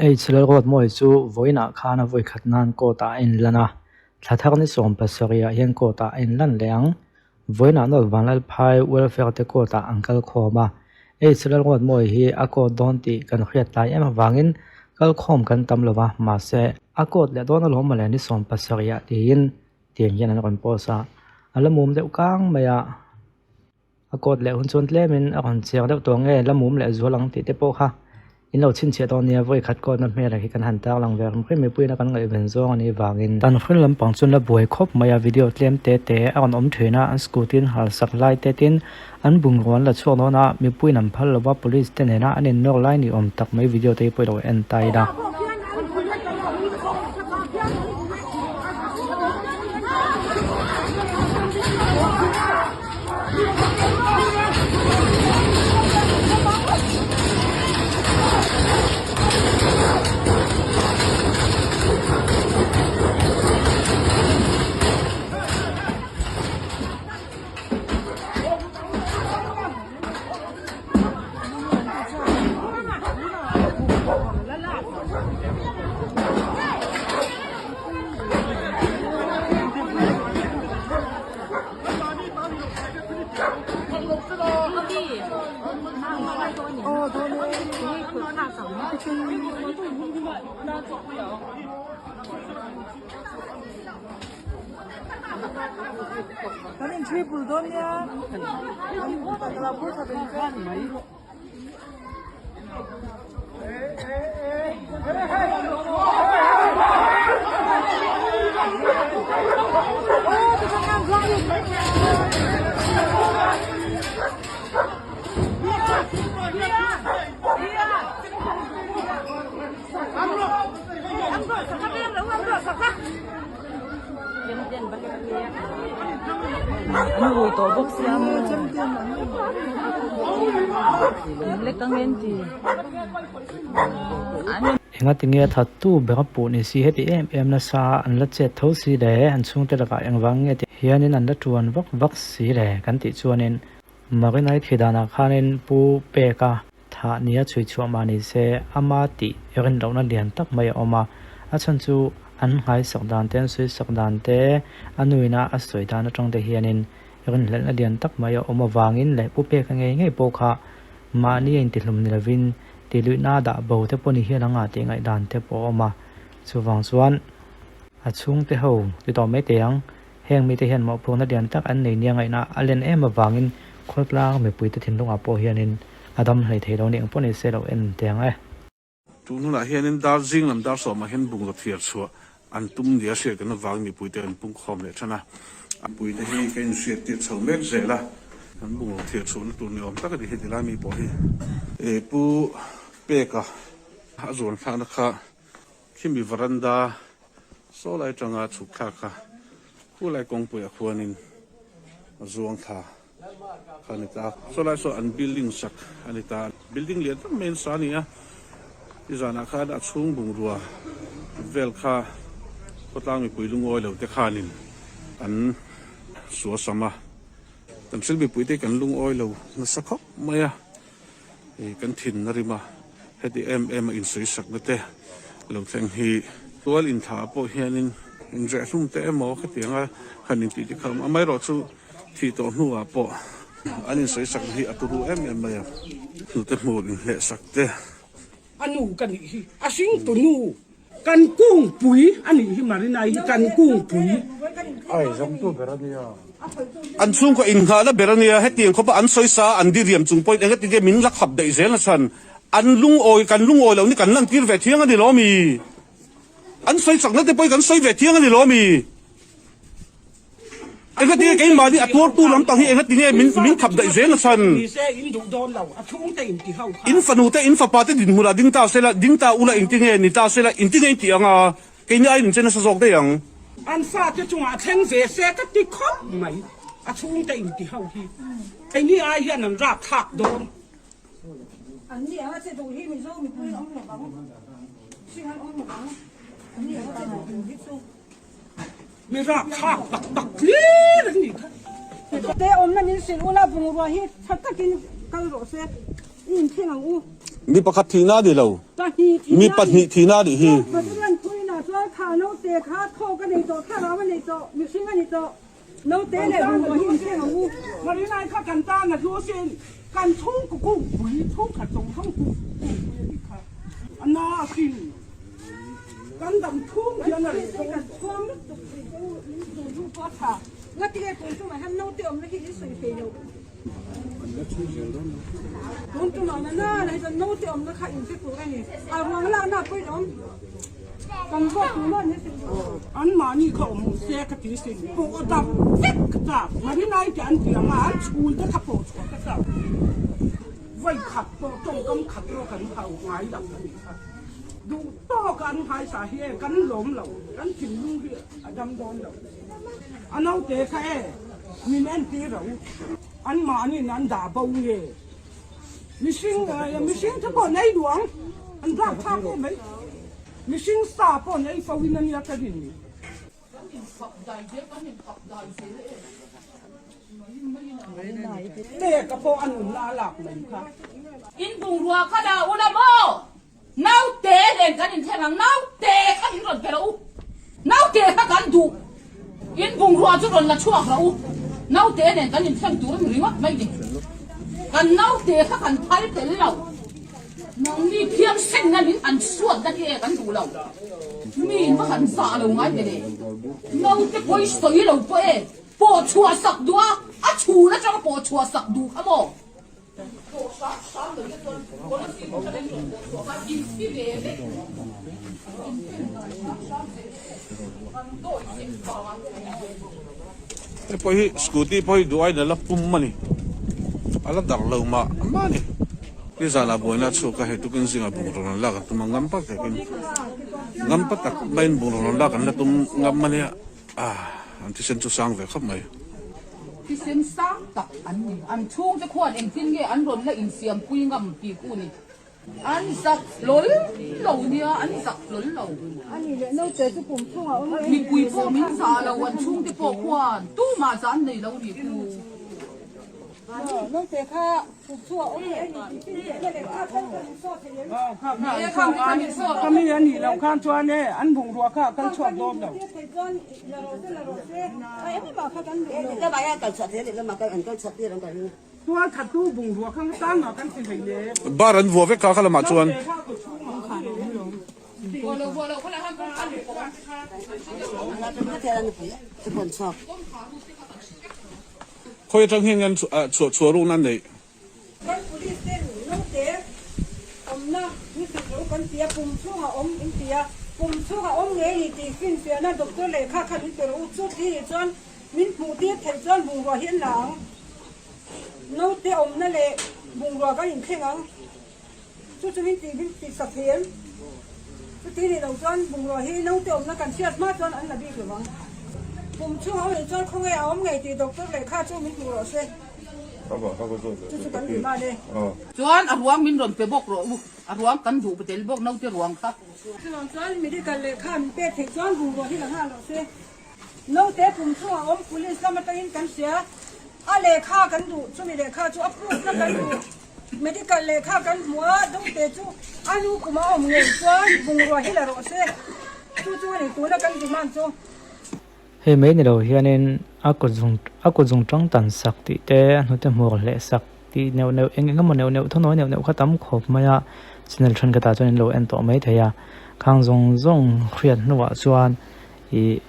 H Lalruatmawii chu vawiinah khan a vawikhat nan court ah a inlan a, thla thar ni 70 ah hian court ah a inlan leh ang. Vawiinah North Vanlalphai Welfare te court ah an kal khawm a, H Lalruatmawii hi a court dawn tih kan hriat tlai em avangin kal khawm kan tam lo va, mahse a court leh dawn alawm mawle ni 70 ah tiin tiang hian an rawn post a, a la mum deuh kang mai a. A coat leh hun chuan tlemin a rawn chiang deuh tawh nge la mum leh zual ang tih te pawh kha in lo chhinchhiah dawn nia vawi khat coat na hmel ah hi kan han tar lang ve rum rum mipuiin a kan ngaihven zawng a nih vangin. Tan hril lampang chuan la buai khawp mai a video tlem te te a rawn awm thin a an scooty an hal sak lai te tin an bungrua an la chhuak dawn a mipuiin an phal lova police te nena an innawr lai ni awm tak mai video te hi pawh i lo en ta ila. An rui tawh bawk sia maw lek ang en ti. Engati nge a thattu ber a puh ni si heti em em nasa an la chet tho si le an chhungte lakah engvang nge tih hianin an la tuan vak vak si le kan tih chuanin Marinai thi danah khanin Pu Peka thah nia chhui chhuah mah ni se ama tih rin lohna lian tak mai a awm a, a chhan chu an nghaisak dan te an sawisak dan te a nuina a sawi dan atang te hianin rinhlelhna lian tak mai a awm avangin leh Pu Peka ngei ngei pawh kha mahni a intihlum ni lovin tihluihna a dah bo te pawh ni hian anga tih ngaihdan te pawh a awm a, chuvang chuan a chhungte ho ti tawh mai teh ang. Heng mite hian mawhphurhna lian tak an nei nia ngaihna a len em avangin khawtlang mipuite thinlungah pawh hianin a dam hlei thei lo ni ang pawh ni se lo en teh ang e. Tun hunah hianin dar zing lam dar sawmah hian bungraw thiar chhuah an tum nia hriat kan avangin mipuite an pungkhawm leh than a. Mipuite hi ka inhriat tir chho mek zel a. An bungraw thiar chhuahna tur ni awm tak a ni heti lai mi pawh hi. Pu Peka a zuan thlakna kha Khimi varanda saw lai atanga chhuk thlak kha khulai kawngpuiah khuanin a zuang thla kha a ni ta. Saw lai saw an building sak a ni ta. Building lian tak mai an sa a ni a, nizanah khan a chhung bungrua vel kha khawtlang mipui lungawi lo te khanin an suasam a. Kan thil mipuite kan lungawi lo nasa khawp mai a. Hei kan thin a rim a, heti em em a insawisakna te lo thleng hi tual inthla ah pawh hianin inreh hlum te emaw khatianga han intih te kha a awm a, amaherawhchu thih tawh hnuah pawh an insawisakna hi a turu em em mai a, hnute hmur inhlehsak te. A nu ka nih hi, a hringtu nu Kan kungpui a nih hi Marina hi kan kungpui. Ai zawngtu ber a nia. An chhungkaw innghahna ber a nia. Hetiang khawpa an sawisa an diriam chung pawhin engati nge min la khap daih zel a chhan. An lungawi kan lungawi loh ni kan lantir ve thiang a ni lo mi? An sawi chakna te pawhin kan sawi ve thiang a ni lo mi? Engati nge keimahni a tuartu lam tang hi engati nge min min khap daih zel a chhan? In fanu te in fapa te dinhmunah ding ta sela, ding ta ula engti nge ni ta sela, engti nge in tih ang a, keini aiin in che nasa zawk daih ang. An fate chungah a thleng ve se ka ti khawp mai, a chhungte in ti ho hi keini ai hian an rapthlak dawn. An ni ang a che duh hi Mizo mipui an awm lo vang, hring an awm lo vang, an ni ang a che duh duh hi chu. Mi rapthlak tak tak hlir an nih kha. Te awmna min hrilh ula bungrua hi tha takin kal rawh se i inthleng ang u. Mi pakhat thihna a ni lo. Mi pahnih thihna a nih hi. Tun tumah na na na hi chuan naute awmna kha in hre tur a ni. A ruang lakna pawh in awm kan zawk tur maw ni sin. An mahni kha awm se ka ti sin pawh dap vek ka chak Marinai te an ti ang a an chhul te kha pawh chhuah ka chak vawi khat pawh tawngkam khat erawh kan hau ngai lo a nih kha duh tawk a an nghaisa hi e kan lawm lo kan thinlung hi a dam dawn lo a naute kha e min entir ro. An mahniin an dah bo nge? Mihring mihring te pawh an ei duh ang, an rak thlak em mai. Mihring sa pawh an ei fo in a nia ka rin ni. Kan infak dai zel, kan infak dai zel e. Peka pawh a nunna a lak mai kha. In bungrua kha dah ula maw? Naute nen kan inthleng ang, naute kha min rawn pe rawh u, naute kha kan duh, in bungrua chu rawn la chhuak rawh u, naute nen kan inthleng tur a ni ringawt mai ni, kan naute kha kan phal tel lo, nangni phiangsenna min an suatna hi e kan duh lo, mi in va han zah lo ngai ve le, naute pawi sawi lo pawh e, pawh chhuah sak duh a, a chhun atanga pawh chhuah sak duh kha maw? Hei pawh hi scooty pawh hi duh aiin a la pum a ni a la darh lo mah mah a ni nizanah buaina a chhuak a hei tukin zingah bungraw rawn lak an tum a ngam pa takin ngam pa tak maiin bungraw rawn lak an la tum ngam a nia. Ah, an thisen chu sang ve khawp mai. Thisen sang tak an ni. An chhungte khuan engtin nge an rawn la insiampui ngam tih khu ni. An zak hlawl lo nia, an zak hlawl lo. Ani leh naute chu kum chhungah awm reng. Mipui pawh min zah lo, an chhungte pawh khuan tumah zah an nei lo nih khu. Naute kha kum chhungah awm reng ni tih chu leh kha kal kan insawh thei em? Ka mi a nih loh khan chuan e an bungrua kha a kal chhuak dawn lo. Tual thattu bungrua kha tan mah kan ti hlei le. Bar an vuah vek kha kha lamah chuan. Khawi atang hian an chhuah chhuah rukna an neih. Kan police ten naute awmna ni thei lo kan ti a, pum chhungah awm in ti a, pum chhungah awm ngei ni tih finfiahna doctor lehkha kha min pe rawh u, chu thli nih chuan min hmuh tir theih chuan bungrua hi an la ang, naute awmna leh bungrua kan inthleng ang, chu chu min tih min tih sak thei em? Chuti nih loh chuan bungrua hi naute awmna kan hriat hma chuan an la bik lo vang. Pum chhungah awm nih chuan khawnge a awm ngei tih doctor lehkha chu min hmuh rawh se. Chu chu kan duh mah le. Chuan a ruang min rawn pe bawk rawh u, a ruang kan duh tel bawk naute ruang kha. Chuvang chuan medical lehkha min pek theih chuan bungrua hi la nghal rawh se. Naute pum chhungah awm police lam atangin kan hria a lehkha kan duh, chumi lehkha chu a proof na kan duh. Medical lehkha kan hmu a, Dawngte chu a nu kum a awm ngei chuan bungrua hi la rawh se, chu chu a ni tuna kan demand chu. Hei mai ni lo hianin a kut zung a kut zung tang tan sak tih te a hnute hmur hleh sak tih neuh neuh eng eng emaw neuh neuh thawhnawi neuh neuh kha tam khawp mai a, channel thenkhatah chuan in lo en tawh mai thei a, khang zawng zawng hriat hnuah chuan ih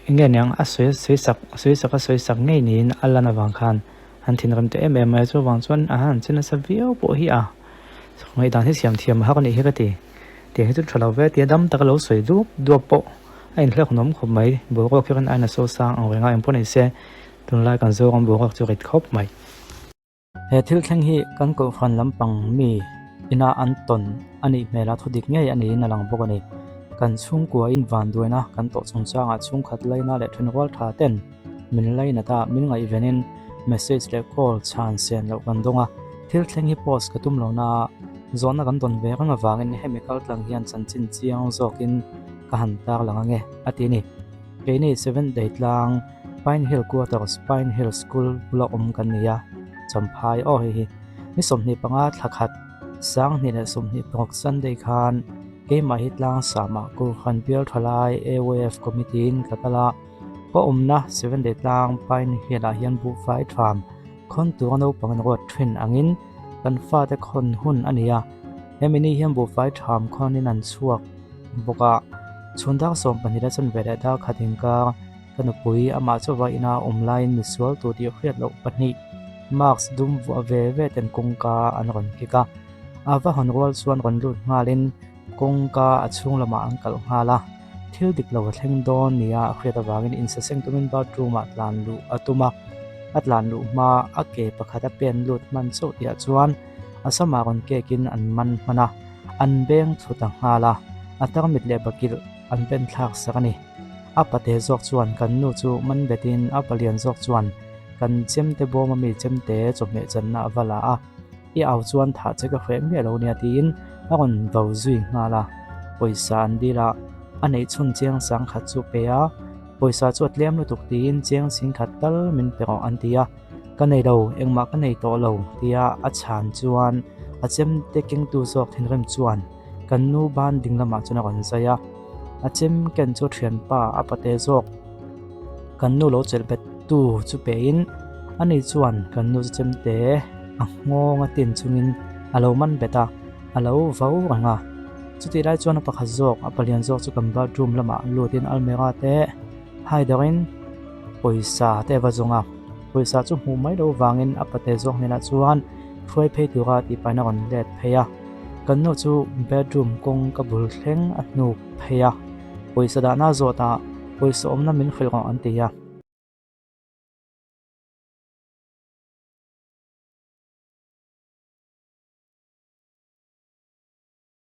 eng nge niang a sawi sawi sak sawi sak a sawi sak ngei niin a lan avang khan an thinrim ta em em mai a, chuvang chuan a han che nasa viau pawh hi a ngaihdan hi siam thiam a hak a nih hi ka ti, tiang hi chu tha lo ve tia dam taka lo sawi dup duap pawh. A inhlek nawm khawp mai, boruak hi kan aina so sang ang reng a, engpawh ni se tunlai kan Zoram boruak chu rit khawp mai. He thil thleng hi kan kohhran lampang mi ina an tawn a nih hmel a, thudik ngei a niin a lang bawk a ni. Kan chhungkua in vanduaina kan tawh chungchangah chhungkhat laina leh thenrual tha ten min lainat a, min ngaihvenin message leh call chhan sen loh kan dawng a, thil thleng hi post ka tum lo na a, zawhna kan dawn ve reng avangin hemi kaltlang hian chanchin chiang zawkin ka han tar lang ange a ti a ni. Keini Seventh Day tlang Pine Hill Quarters, Pine Hill School bula awm kan ni a, Champhai aw hei hi ni 25 thla khat 2026 Sunday khan keimah hi tlangsam-ah Kohhran Bial Thalai AYF Committee-in ka kal a, ka awmna Sevenday tlang Pine Hill-ah hian buhfai tham khawn tura naupang an ruat thin angin kan fate khawn hun a ni a, hemi ni hian buhfai tham khawnin an chhuak bawk a, chhun dar 12 a chanve leh dar khat inkar Ka nupui amah chauha ina awm laiin misual tu tih hriat loh pahnih mask dum vuah ve ve ten kawngka an rawn kik a. A va hawn rual chuan rawn lut nghalin kawngka a chhung lamah an kalh nghal a. Thil dik lo a thleng dawn nia a hriat avangin insaseng tumin bathroom ah tlan luh a tum a. A tlan luh hma a ke pakhat a pen lut hman chauh tihah chuan a samah rawn kekin an man hman a, an beng thlu ta nghal a. A tarmit leh bakilh an pen thlak sak a ni. A pate zawk chuan kan nu chu man betin a palian zawk chuan kan chemte bawm ami chemte chawhmeh channa a va la a, I au chuan thah che ka hreh miah lo nia tiin a rawn vo zui nghal a. Pawisa an dil a, a neih chhun chiang sang khat chu pe a, pawisa chu a tlem lutuk tiin chiang sing khat tal min pe rawh an ti a, ka nei lo, engmah ka nei tawh lo tia a chhan chuan a chemte kengtu zawk thinrim chuan Kan nu ban ding lamah chuan a rawn zai a, a chem ken chu thianpa a pate zawk. Kan nu lo chelh bet tu chu pehin ani chuan kan nu chu chemte a nghawng a tin chungin a lo man bet a, a lo vau reng a. Chutih lai chuan a pakhat zawk, a palian zawk chu kan bathroom lamah lutin almirah te hai deuhin pawisa te a va zawng a, pawisa chu hmuh mai loh vangin a pate zawk hnenah chuan hruai phei tura tih pahin a rawn let phei a. Kan nu chu bedroom kawng ka bul thleng a hnuk phei a, pawisa dahna zawtah pawisa awmna min hrilh rawh an ti a.